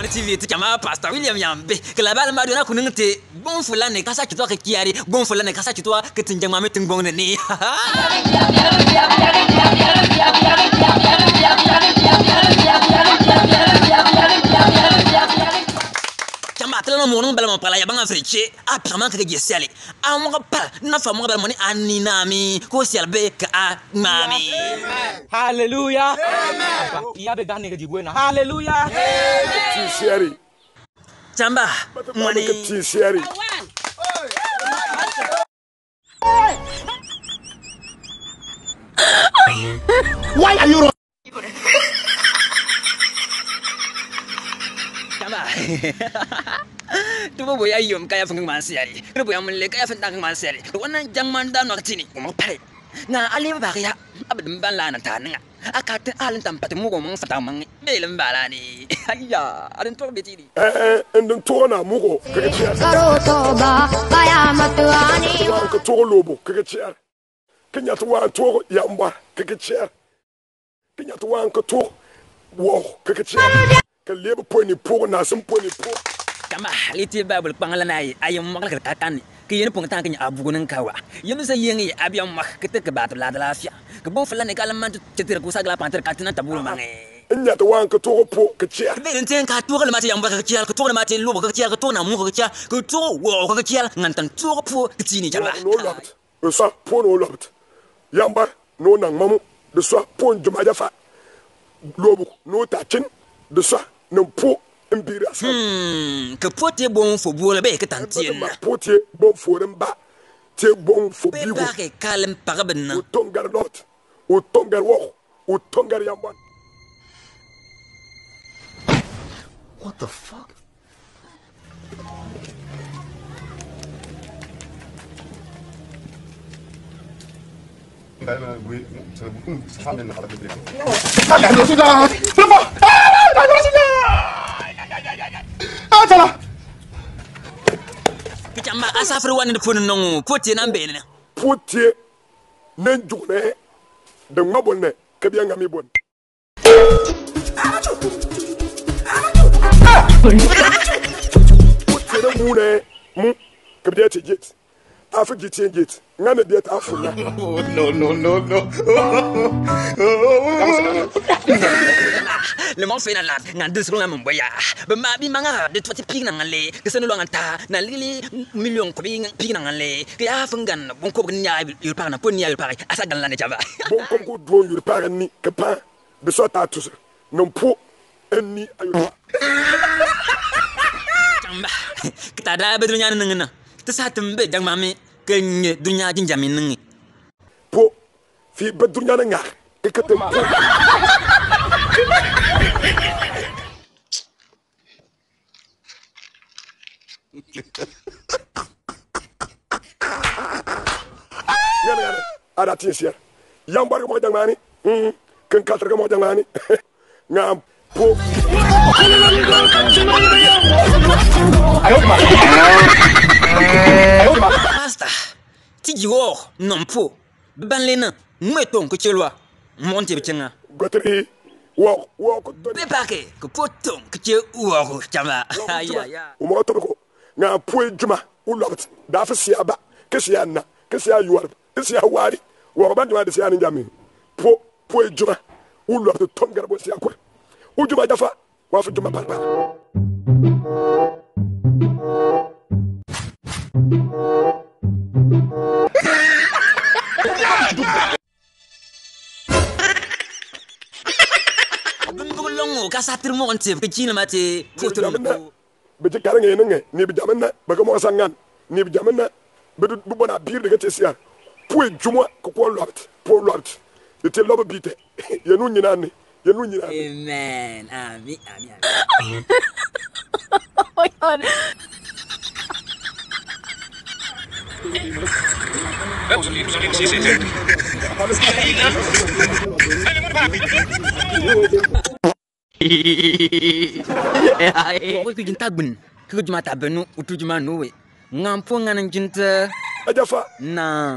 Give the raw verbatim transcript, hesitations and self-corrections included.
T V ti chama Pastor William Yambe. Ke la bala ma dona kunung te. Gbong fulani kasa chitwa ke kiari. Gbong fulani kasa chitwa ke tinjang mami tingbong ni. Chama tela no monung bala ma pala ya banga friche. Apiama ke jesiali. Amoga pa, na fa moga bala moni ani nami, ko sial be ka a mami. Hallelujah. Amen. Iya be gani ke jibwe na. Hallelujah. Amen. Ti siari. Chamba, moni. Ti siari. Why are you wrong? Chamba. Tubo boya yom kaya fung man siari. Tubo boya mun le kaya fung man siari. Wana jang man da no tini. Mo pare. Nga ali ba ya. Abdum ban la na ta nga. Akate alin tam pati mugo mong fata mong. Belum balani. Aya, alin to betini. Eh, eh, and then to na mugo. Keke chia. Karo to ba, kaya matuani. Ka to lobo, keke chia. Kenya to wa to yamba, keke chia. Kenya to wa ka to wo, keke chia. Ka lebe poni po, na sim poni po. Kama, liti Bible pangala na yi, ayi mwakla ka tatan. Ke yene pung tan kenya abugu nan kawa. Yene sa yenge abi amak kete ke batu la la fia. Ke bon fala ne kala man tu chetir ku sa gala panter katina tabulu mange. Nya to wa ka to po, keke chia. Ke be nten ka to kala mate yamba keke chia, ka to na mate lobo keke chia, ka to na mu keke chia, ka to wo keke chia, ngan tan to po, keke ni chama. No, no, no. Dusua po no lɔbit. Yamba no naŋ mamu. Dusua po njuma jafa. Lobuk no tachin. Dusua naŋ po mbiri asa. Hmm, ke po te bon fo bole be ke tan tien na. Po te bon fo remba. Te bon fo bigu. Be ba ke kalem pagaben na. O tongar lɔbit. O tongar wok. O tongar yamba. What the fuck? Kichamba asafiri wani de pun nongo, puti na mbene. Puti na njune, de ngabone, kebia ngami bon. Kede mune mu kede jit. Afu jit jit. Ngane dia ta afu na. No, no, no, no. Le mo fena la. Ngan dus ko ngam boya. Be ma bi manga de twati pig na ngale. Kese no lo nganta. Na lili million ko bi pig na ngale. Ke afu ngan bon ko nya yul pa na po nya yul pa. Asa gan la ne jaba. Bon ko ko don yul pa ni ke pa. Bisua ta tusu. Nom po. Eni ayo. Chamba. Kita da be dunya nengena. Tesa tembe jang mami. Kenye dunya jinjami nenge. Po. Fi be dunya nenga. Ke kete po. Ngane, ngane. Ada ti sia. Yamba ke mo jang mani. Hmm. Ken kater ke mo jang mani. Ngam po. Ayo, ma. Ayo, ma. Pastor. Ti ji wo nom po. Be ban le na, ngwe tong ke chelwa. Monte be chenga. Gotri, wo, wo, ko to. Be pa ke, ke po tong ke che wo ko chama. Ya, ya. O mo to ko. Nga po juma, u lɔbit. Da fe sia ba, ke sia na, ke sia yuar, ke sia wari. Wo ban juma de sia ni jami. Po, po juma, u lɔbit tongar bo sia ko. U juma jafa. Wa fu juma papa. Bun bun longo ka satir mo kan tip kecil mati. Foto. Biji karang ini nge, ni bijamana, baga mo sangan, ni bijamana. Be du, be bona bir de ke te sia. Pue juma ko ko lɔbit, po lɔbit. De te lɔbit bite. Ye nu nyina ni, ye nu nyina ni. Amen. Ami, ami, ami. Oh my God. Ko ki jinta gbin. Ki juma ta benu, utu juma nuwe. Ngam po ngan jinta. Ajafa. Na.